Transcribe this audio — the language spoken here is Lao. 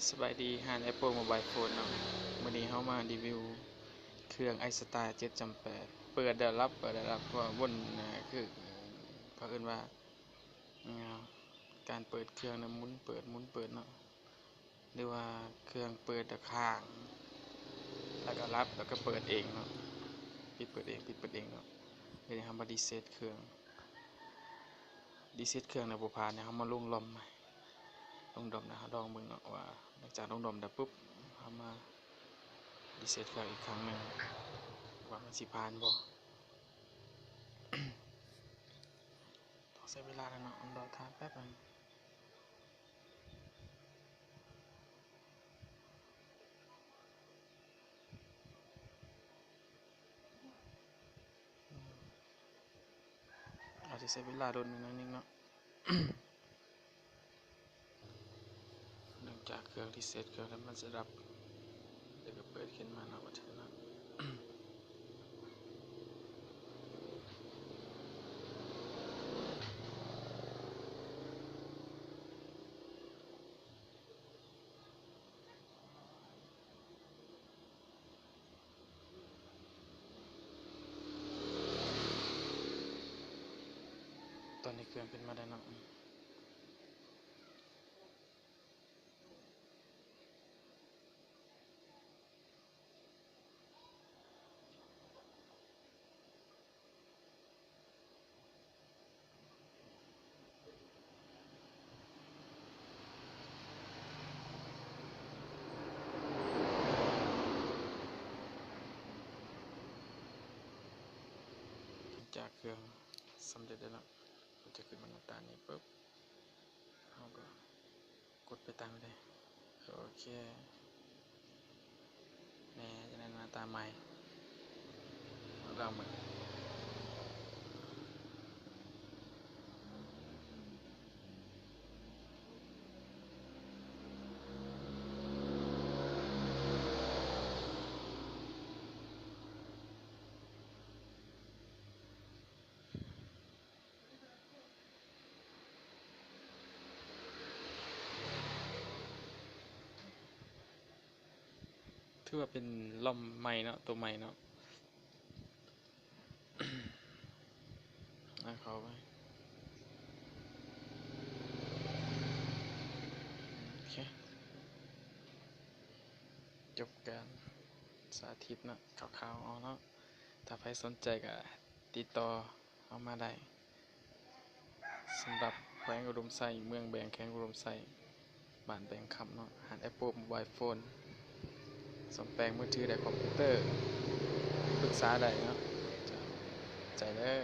ສະບາຍດີ ຮ້ານ Apple Mobile Phone ເນາະ. ມື້ນີ້ເຮົາມາຣີວິວເຄື່ອງ iStar ເຈັດຈຳແປດ ເປີດແລ້ວລັບ ເປີດແລ້ວລັບ ເພາະວ່າວົນ ເອີ ຄື ເຂົາເອີ້ນວ່າ ເອີ ການເປີດເຄື່ອງນະ ໝູນເປີດ ໝູນເປີດເນາະ ຫຼືວ່າເຄື່ອງເປີດແລ້ວຄ້າງ ແລ້ວກໍລັບ ແລ້ວກໍເປີດເອງເນາະ ປິດເປີດເອງ ປິດເປີດເອງເນາະ. ດຽວນີ້ເຮົາມາຣີເຊັດເຄື່ອງ ຣີເຊັດເຄື່ອງແລ້ວບໍ່ຜ່ານ ດຽວເຮົາມາລົງ ROM ໃໝ່ ລົງ ROM ນະ ເຮົາລອງເບິ່ງເນາະວ່າ ຫຼັງຈາກລົງ ROM ແລ້ວປຸບ ເຮົາມາຣີເຊັດເຄື່ອງອີກຄັ້ງໜຶ່ງ ວ່າມັນຊິຜ່ານບໍ່. ຕ້ອງໃຊ້ເວລາແລ້ວເນາະ ເຮົາລໍຖ້າແປັບໜຶ່ງ. ອາດຈະໃຊ້ເວລາດົນໜ້ອຍໜຶ່ງເນາະ ເນື່ອງຈາກເຄື່ອງຣີເຊັດເຄື່ອງແລ້ວມັນຈະດັບ ແລ້ວກໍເປີດຂຶ້ນມາເນາະ ບັດເທື່ອເນາະ. ຕອນນີ້ເຄື່ອງຂຶ້ນມາແລ້ວເນາະ. ຫຼັງຈາກເຄື່ອງສຳເລັດແລ້ວເນາະ ມັນຈະຂຶ້ນມາໜ້າຕານີ້ປຶບ ເຮົາກໍກົດໄປຕາມນີ້ເລີຍ. ໂອເຄ ແນ່ ຈະໄດ້ໜ້າຕາໃໝ່ ລອງເບິ່ງ. ຖືວ່າເປັນ ROM ໃໝ່ເນາະ ໂຕໃໝ່ເນາະ ເອົາເຂົ້າໄປ ໂອເຄ ຈົບການສາທິດເນາະ ຄ່າວໆ ເອົາເນາະ. ຖ້າໃຜສົນໃຈກໍຕິດຕໍ່ເຮົາມາໄດ້ ສຳລັບແຂວງອຸດົມໄຊ ເມືອງແບງ ແຂວງອຸດົມໄຊ ບ້ານແບງຄຳເນາະ. ຮ້ານ Apple Mobile Phone ສ້ອມແປງມືຖື ແລະ ຄອມພິວເຕີ ປຶກສາໄດ້ເນາະ. ຂອບໃຈເດີ.